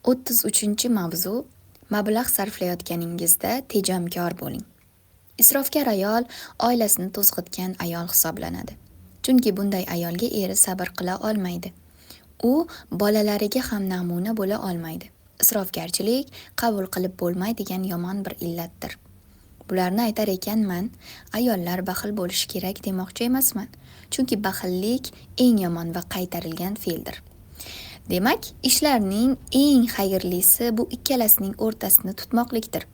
33-mavzu: mablag' sarflayotganingizda tejamkor bo'ling. Isrofgar ayol oilasini to'zg'itgan ayol hisoblanadi. Chunki bunday ayolga eri sabr qila olmaydi. U bolalariga ham namuna bo'la olmaydi. Isrofgarchilik qabul qilib bo'lmaydigan yomon bir illatdir. Bularni aytar ekanman, ayollar baxil bo'lishi kerak demoqchi emasman. Chunki baxillik eng yomon va qaytarilgan fe'ldir. Demak, ishlarning eng xayrlisi bu ikkalasining o'rtasini tutmoqlikdir.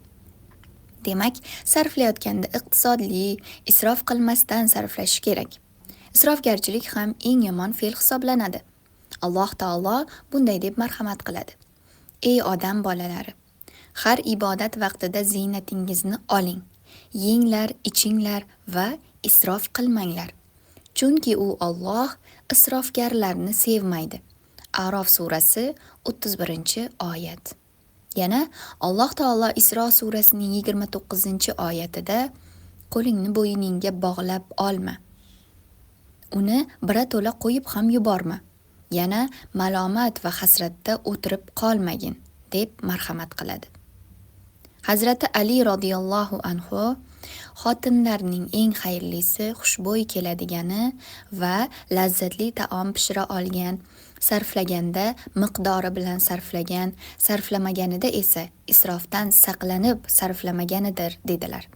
Demak, sarflayotganda iqtisodli, isrof qilmasdan sarflash kerak. Isrofgarchilik ham eng yomon fe'l hisoblanadi. Alloh taolo bunday deb marhamat qiladi: Ey odam bolalari, har ibodat vaqtida ziynatingizni oling, yenglar, ichinglar va isrof qilmanglar. Chunki u Alloh isrofgarlarni sevmaydi. A'rof surasi 31-oyat. Yana Alloh taolo Isro surasining 29-oyatida qo'lingni bo'yningga bog'lab olma. Uni birato'la qo'yib ham yuborma. Yana malomat va hasratda o'tirib qolmagin, deb marhamat qiladi. Hazrati Ali radhiyallohu anhu xotinlarning eng xayrlisi xushbo'y keladigani va lazzatli taom pishira olgan, sarflaganda miqdori bilan sarflagan, sarflamaganida esa isrofdan saqlanib sarflamaganidir, dedilar.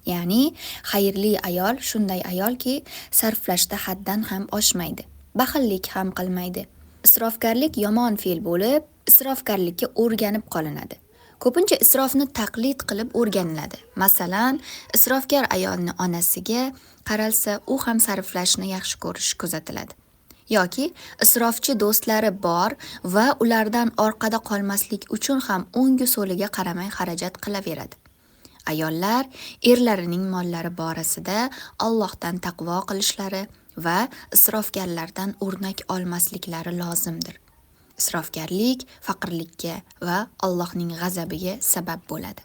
Ya'ni xayrli ayol shunday ayolki, sarflashda haddan ham oshmaydi, baxillik ham qilmaydi. Isrofgarlik yomon fe'l bo'lib, isrofgarlikka o'rganib qolinadi. Ko'pincha isrofni taqlid qilib o'rganiladi. Masalan, isrofgar ayolni onasiga qaralsa, u ham sarflashni yaxshi ko'rishi kuzatiladi. Yoki isrofchi do'stlari bor va ulardan orqada qolmaslik uchun ham o'ngu so'liga qaramay xarajat qilaveradi. Ayollar erlarining mollari borasida Allohdan taqvo qilishlari va isrofgarlardan o'rnak olmasliklari lozimdir. Isrofgarlik faqirlikka va Allohning g'azabiga sabab bo'ladi.